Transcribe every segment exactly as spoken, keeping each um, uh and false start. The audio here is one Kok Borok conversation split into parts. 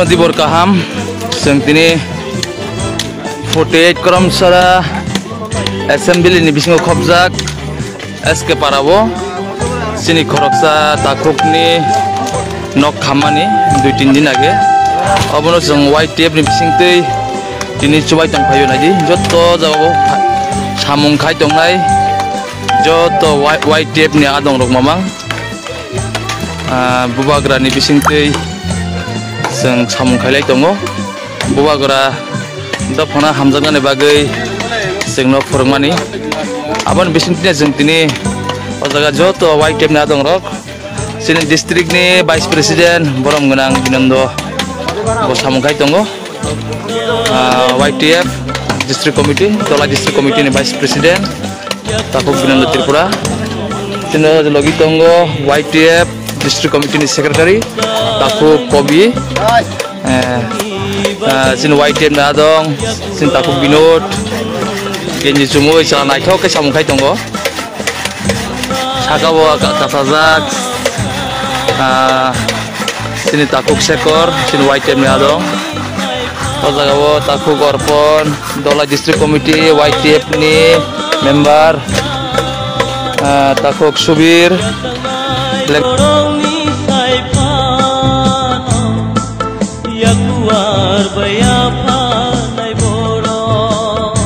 Dibor kaham, chwng tini forty eight Koromsara Assembly ni bisingo khopjak S K Para o chini khoroksa takhukni nok khammani dui tin din age. Obono chwng Y T F ni bisingtwi tini chubai tongphaio naidi. Joto jagao pha-, samung khai tongnai joto Y-, Y T F ni adongrok mamang. Ah, bubagrani bisingtwi chwng samung khailai tongo. Bubagra dophano hamjaknani bagwi chwngno phwrwngmani. Aboni bisingtwi chwng tini o jaga joto Y T F ni adongrok, chini district ni Vice President borom gwnang Binondo bo samung khai tongo. Ah, Y T F District Committee, Dholai District Committee ni Vice President, Takhuk Binondo Tripura. Chini logi tongo Y T F District Committee ni Secretary, Takhuk Kobi. Eh, ah, chini Y T F ni adong, chini Takhuk Binod, genji chumui chwla naithok khe samung khai tongo. Saka bo ka-, kasajak, ah, chini Takhuk Sekor, chini Y T F ni adong. O jaga o Takhuk Orpon, Dholai District Committee, Y T F ni member, ah, Takhuk Subir. Lek- Yakuar bai yaphanai borok.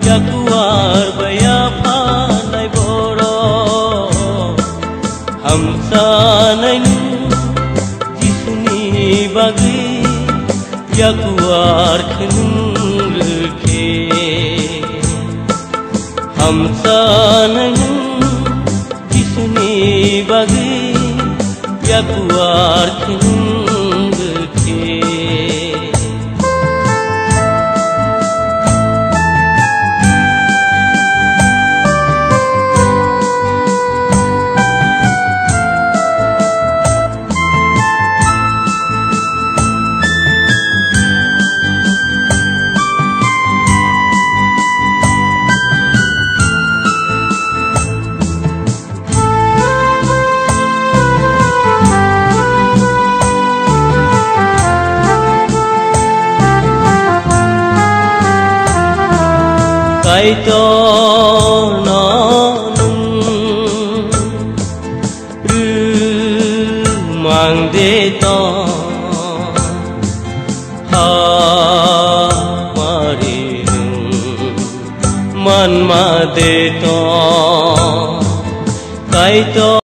Yakuar bai yaphanai borok, hamsanai nwng Jisuni bagwi yakuar khe nwng rwkhe. Hamsanai nwng Jisuni bagwi yakuar khe nwng rwkhe. Kaitor no nwng rwmang de to, hamari nwng manma de to, Kaitor.